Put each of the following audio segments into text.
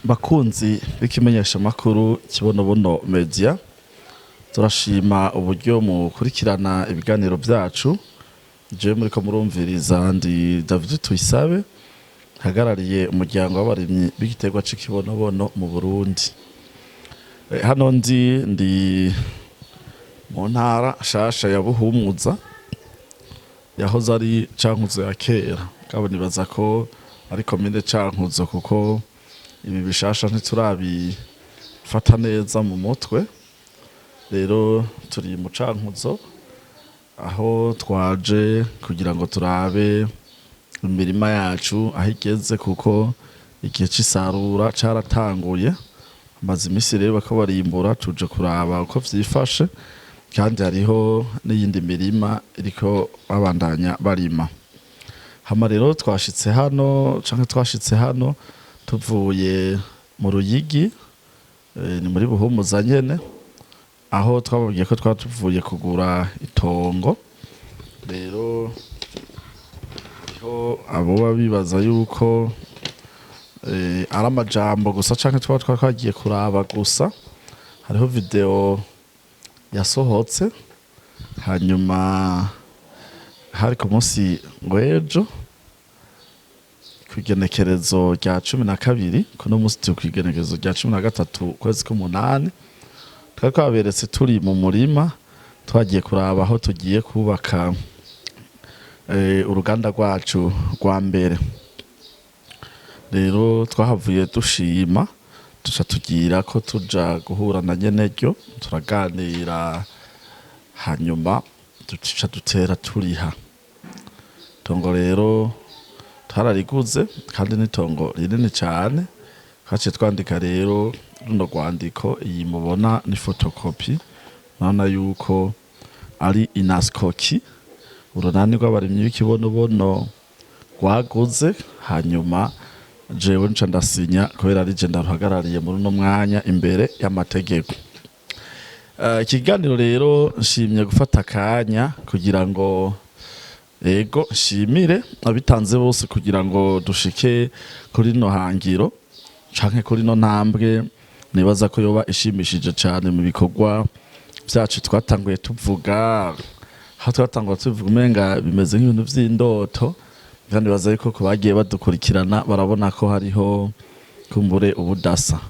Bakunzi b'ikimenyesha makuru Kibonobono Media, turashima uburyo mukurikirana ibiganiro byacu. Jewe muriko murumviriza ndi David Tuyisabe, hagarariye umuryango w'abarimyi b'igiterwa c'ikibonobono mu Burundi. Hano ndi mu ntara shasha ya Buhumuza, yahoze ari Cankuzo ya kera. Kabo nibaza ko ari komine Cankuzo, kuko ibi bishasha ntiturabifata neza mu mutwe. Rero turi mu Cankuzo, aho twaje kugira ngo turabe imirima yacu aho igeze, kuko igihe c'isarura caratanguye. Hamaze imisi rero bariko barimbura, tuje kuraba uko vyifashe, kandi hariho n'iyindi mirima iriko babandanya barima. Hama rero twashitse hano, canke twashitse hano tuvuye mu Ruyigi, ni muri Buhumuza nyene, aho twababwiye ko twaba tuvuye kugura itongo. Rero hariho aboba bibaza yuko ari amajambo gusa canke twaba twagiye kuraba gusa. Hariho video yasohotse, hanyuma hari ku munsi w'ejo, kw'igenekerezo rya 12. Kuno munsi turi kw'igenekerezo rya 13 ukwezi k'umunani. Twari twaberetse turi mu murima, twagiye kuraba aho tugiye kubaka uruganda rwacu rwa mbere. Rero twahavuye dushima, duca tugira ko tuja guhura na nyeneryo, turaganira, hanyuma duca dutera turiha itongo. Rero twarariguze, kandi n'itongo rinini cane. Twaciye twandika rero runo rwandiko. Iyi mubona ni photocopie. Murabona yuko ari Inaskoki, urunani rw'abarimyi b'ikibonobono rwaguze. Hanyuma jewe nca ndasinya, kubera ari je ndaruhagarariye muri uno mwanya imbere y'amategeko. Ikiganiro rero, nshimye gufata akanya kugira ngo ego nshimire abitanze bose kugira ngo dushike kuri rino hangiro canke kuri no ntambwe nibaza ko yoba ishimishije cane mu bikorwa vyacu twatanguye tuvuga. Aho twatanguye tuvuga umenga bimeze nk'ibintu vy'indoto, kandi nibaza yuko ku bagiye badukurikirana barabona ko hariho kumbure ubudasa.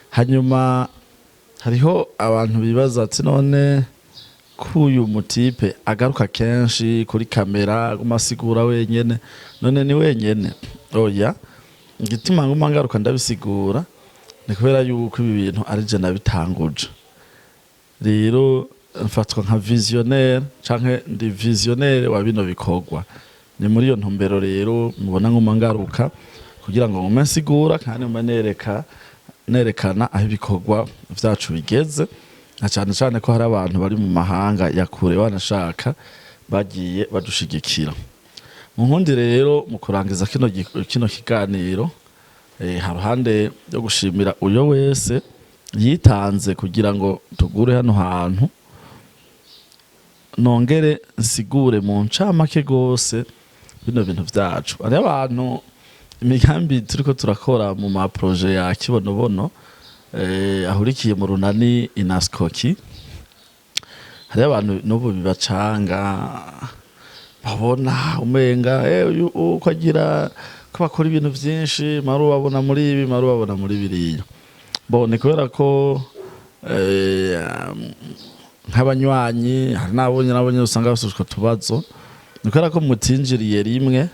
Hanyuma hariho abantu bibaza ati: "None kuyu mu type agaruka kenshi kuri kamera, aguma asigura wenyene, none ni wenyene?" Oya, igituma nguma ngaruka ndabisigura ni kubera yuko ibi bintu ari je nabitanguje. Rero mfatwa nka visionnaire, canke ndi visionnaire wa bino bikorwa. Ni muri iyo ntumbero rero mubona nguma ngaruka, kugira ngo ngume nsigura kandi ngume nerekana aho ibikorwa vyacu bigeze, na cane cane ko hari abantu bari mu mahanga ya kure banashaka bagiye badushigikira. Mu nkundi rero, mu kurangiza kino kiganiro, haruhande yo gushimira uyo wese yitanze kugira ngo tugure hano hantu, nongere nsigure mu ncamake gose bino bintu vyacu. Hariho abantu imigambi turiko turakora mu ma projets ya Kibonobono ahurikiye mu runani Inaskoki, hariho abantu n'ubu bibacanga, babona umenga uyu uko agira ko bakora ibintu vyinshi, mari ubabona muri ibi, mari ubabona muri biriya. Bo ni kubera ko nk'abanywanyi hari n'abonye usanga bafise utwo tubazo, ni kubera ko mutinjiriye rimwe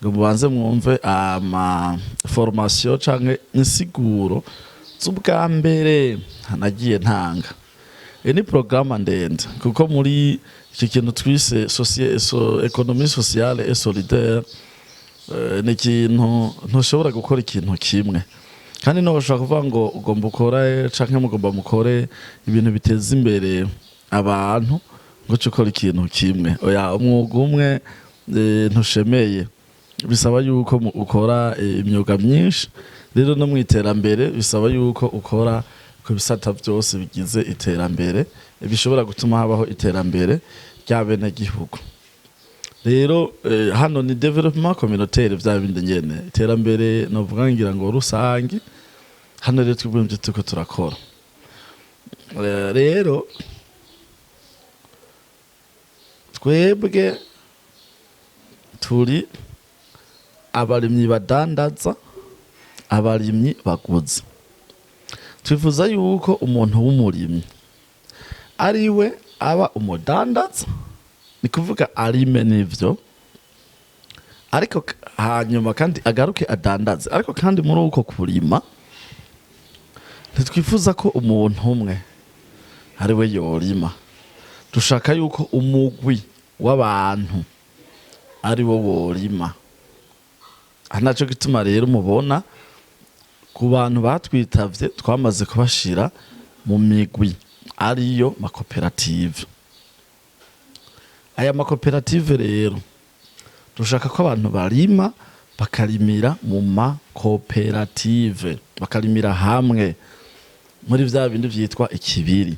ngo mubanze mwumve ama formation canke insiguro z'ubwa mbere nagiye ntanga. Iyi ni porogaramu ndende, kuko muri iki kintu twise économie sociale et solidaire, ni ikintu ntushobora gukora ikintu kimwe. Kandi no bashobora kuvuga ngo ugomba ukore canke mugomba mukore ibintu biteza imbere abantu, ngo uce ukora ikintu kimwe. Oya, umwuga umwe ntushemeye, bisaba yuko ukora imyuga myinshi. Rero no mu iterambere bisaba yuko ukora ku bisata byose bigize iterambere, bishobora gutuma habaho iterambere ry'abenegihugu. Rero hano ni développement communautaire, vya bindi nyene, iterambere novuga ngira ngo rusangi. Hano rero twebwe nivyo turiko turakora. Rero twebwe turi abarimyi badandaza, abarimyi baguzi. Twifuza yuko umuntu w'umurimyi ari we aba umudandaza, ni kuvuga arime n'ivyo, ariko hanyuma kandi agaruke adandaze. Ariko kandi muri uko kurima ntitwifuza ko umuntu umwe ari we yorima. Dushaka yuko umugwi w'abantu ari wo worima. Aha naco gituma rero mubona ku bantu batwitavye twamaze kubashira mu migwi, ariyo makoperative. Aya makoperative rero, dushaka ko abantu barima bakarimira mu makoperative, bakarimira hamwe muri vya bindi vyitwa ikibiri,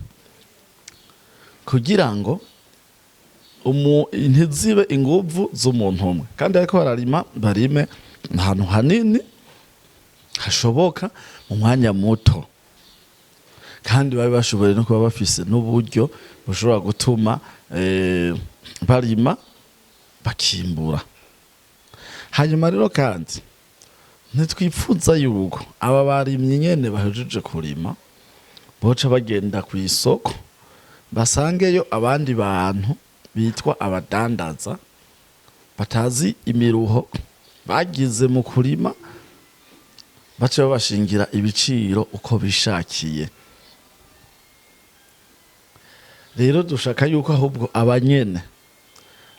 kugira ngo ntizibe inguvu z'umuntu umwe. Kandi ariko bararima, barime ahantu hanini hashoboka mu mwanya muto, kandi babe bashoboye no kuba bafise n'uburyo bushobora gutuma barima bakimbura. Hanyuma rero kandi ntitwipfuza yuko aba barimyi nyene bahejeje kurima boca bagenda ku isoko, basangeyo abandi bantu bitwa abadandaza batazi imiruho bagize mu kurima, bace babashingira ibiciro uko bishakiye. Rero dushaka yuko ahubwo abanyene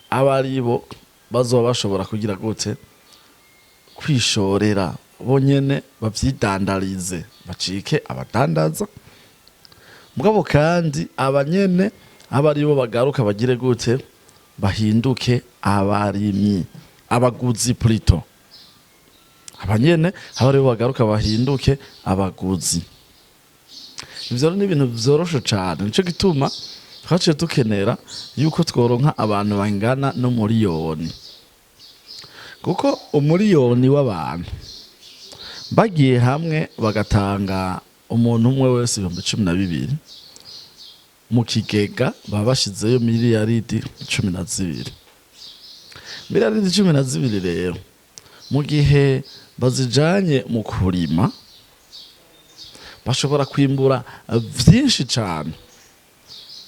aba aribo bazoba bashobora kugira gute? Kwishorera bonyene, bavyidandarize, bacike abadandaza. Mugabo kandi abanyene aba aribo bagaruka bagire gute? Bahinduke abarimyi, abaguzi plutôt. Abanyene aba aribo bagaruka bahinduke abaguzi. Ivyo rero ni ibintu vyoroshe cane. Nico gituma twaciye dukenera yuko tworonka abantu bangana n'umuriyoni, kuko umuriyoni w'abantu bagiye hamwe bagatanga umuntu umwe wese 12,000 mu kigega, baba bashizeyo miliyaridi 12. Miliyaridi 12 rero, mu gihe bazijanye mu kurima, bashobora kwimbura vyinshi cane.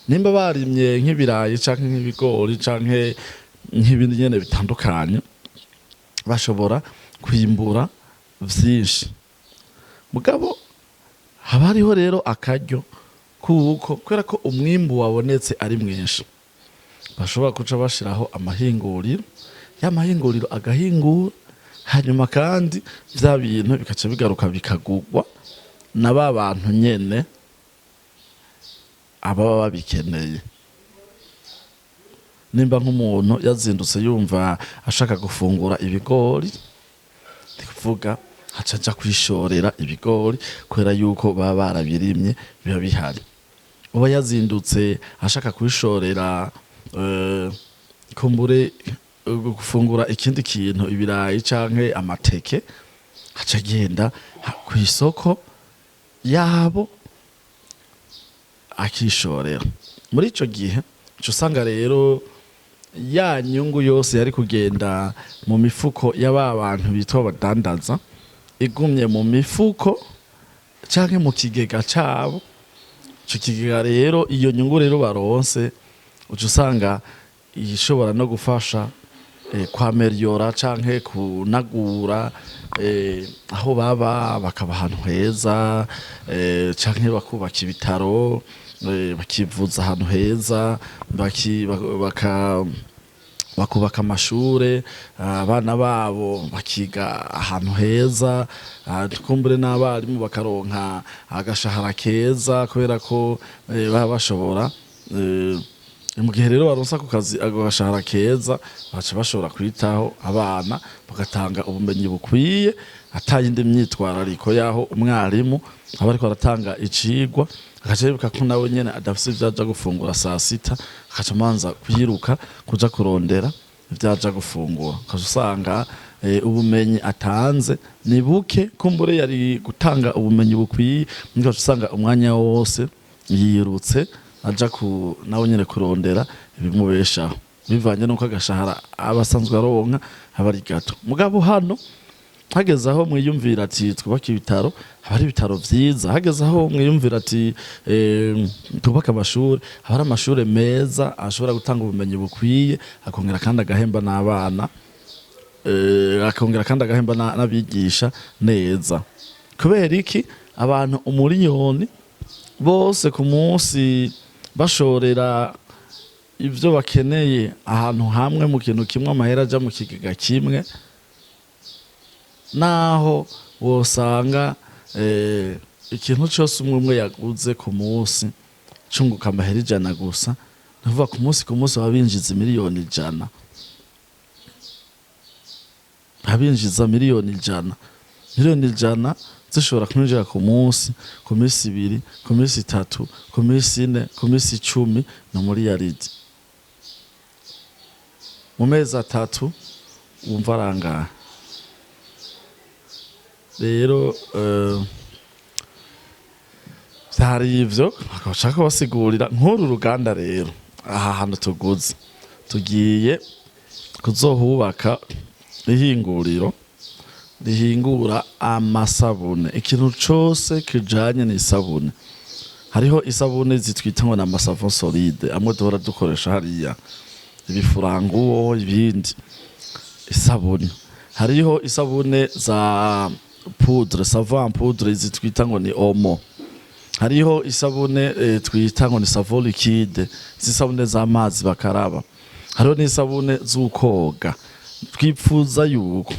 Nimba barimye nk'ibirayi canke nk'ibigori canke nk'ibindi nyene bitandukanye, bashobora kwimbura vyinshi. Mugabo haba hariho rero akaryo kuko kubera ko umwimbu wabonetse ari mwinshi, bashobora kuca bashiraho amahinguriro, ya mahinguriro agahingura, hanyuma kandi vya bintu bikaca bigaruka bikagurwa na ba bantu nyene ababa babikeneye. Nimba nk'umuntu yazindutse yumva ashaka gufungura ibigori, ni kuvuga haca aja kwishorera ibigori, kubera yuko baba barabirimye, biba bihari. Uba yazindutse ashaka kwishorera kumbure gufungura ikindi kintu, ibirayi canke amateke, haca agenda kw'isoko yabo akishorera. Muri ico gihe uca usanga rero ya nyungu yose yari kugenda mu mifuko y'aba bantu bitwa abadandaza igumye mu mifuko canke mu kigega cabo. Ico kigega rero, iyo nyungu rero baronse, uca usanga ishobora no gufasha kwameliora canke kunagura aho baba, bakaba ahantu heza, canke bakubaka ibitaro, bakivuza ahantu heza, bakubaka amashure, abana babo bakiga ahantu heza, kumbure n'abarimu bakaronka agashahara keza, kubera ko baba bashobora mu gihe rero baronse ako kazi, ako gashahara keza, baca bashobora kwitaho abana, bagatanga ubumenyi bukwiye, atayindi myitwarariko yaho umwarimu aba ariko aratanga icigwa agaca yibuka ko nawe nyene adafise ivyo aja gufungura saa sita, agaca amanza kwiruka kuja kurondera ivyo aja gufungura. Ukaca usanga Ubumenyi atanze ni buke. Kumbure yari gutanga ubumenyi bukwiye, niko usanga umwanya wose yirutse aja ku nawe nyene kurondera ibimubeshaho, bivanye nuko agashahara aba asanzwe aronka aba ari gato. Mugabo hano hageze aho mwiyumvira ati twubake ibitaro, haba ari ibitaro vyiza. Hageze aho mwiyumvira ati twubake amashuri, haba ari amashuri meza ashobora gutanga ubumenyi bukwiye, akongera kandi agahemba n'abana, akongera kandi agahemba n'abigisha neza. Kubera iki? Abantu umuriyoni bose ku munsi bashorera ibyo bakeneye ahantu hamwe mu kintu kimwe, amahera aja mu kigega kimwe, naho wosanga ikintu cyose umwe umwe yaguze ku munsi cunguka amahera 100 gusa, ni ukuvuga ku munsi ku munsi baba binjiza miliyoni 100, abinjiza miliyoni 100. Miliyoni 100 zishobora kwinjira ku munsi, ku minsi 2, ku minsi 3, ku minsi 4, ku minsi 10, ni umuriyaridi. Mu mezi 3 wumva arangahe? Rero vyari ivyo bakabashaka kubasigurira. Nk'uru ruganda rero, aha hantu tuguze, tugiye kuzohubaka ihinguriro rihingura amasabune, ikintu cose kijanye n'isabune. Hariho isabune zitwita ngo ni ama savon solide, amwe duhora dukoresha hariya, ibifuranguwo, ibindi isabune. Hariho isabune za poudre, savon en poudre, zitwita ngo ni Omo. Hariho isabune twita ngo ni savon liquide, z'isabune z'amazi bakaraba. Hariho n'isabune z'ukoga. Twipfuza yuko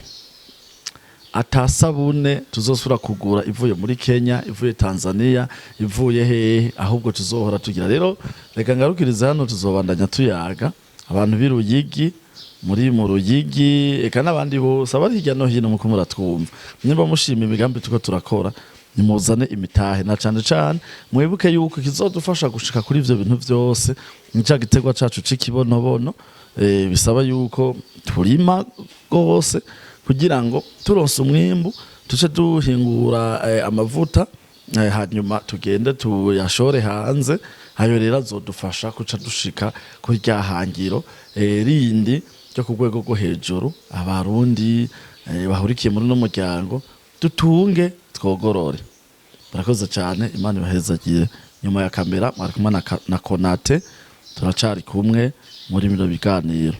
atasabune tuzosubira kugura ivuye muri Kenya, ivuye Tanzania, ivuye hehe, ahubwo tuzohora tugira. Rero reka ngarukirize hano, tuzobandanya tuyaga. Abantu b'i Ruyigi, muri mu Ruyigi, eka n'abandi bose abari hirya no hino muko muratwumva, nimba mushima imigambi tuko turakora, nimuzane imitahe, na cane cane mwibuke yuko kizodufasha gushika kuri ivyo bintu vyose ni ca giterwa cacu c'ikibonobono. Bisaba yuko turima rwose kugira ngo turonse umwimbu tuce duhingura amavuta, hanyuma tugende tuyashore hanze. Ayo rero azodufasha kuca dushika kuri rya hangiro rindi ryo ku rwego rwo hejuru, Abarundi bahurikiye muri uno muryango, dutunge twogorore. Murakoze cyane, Imana ibahezagire. Nyuma ya kamera mwari kumwe na Konate, turacari kumwe muri bino biganiro.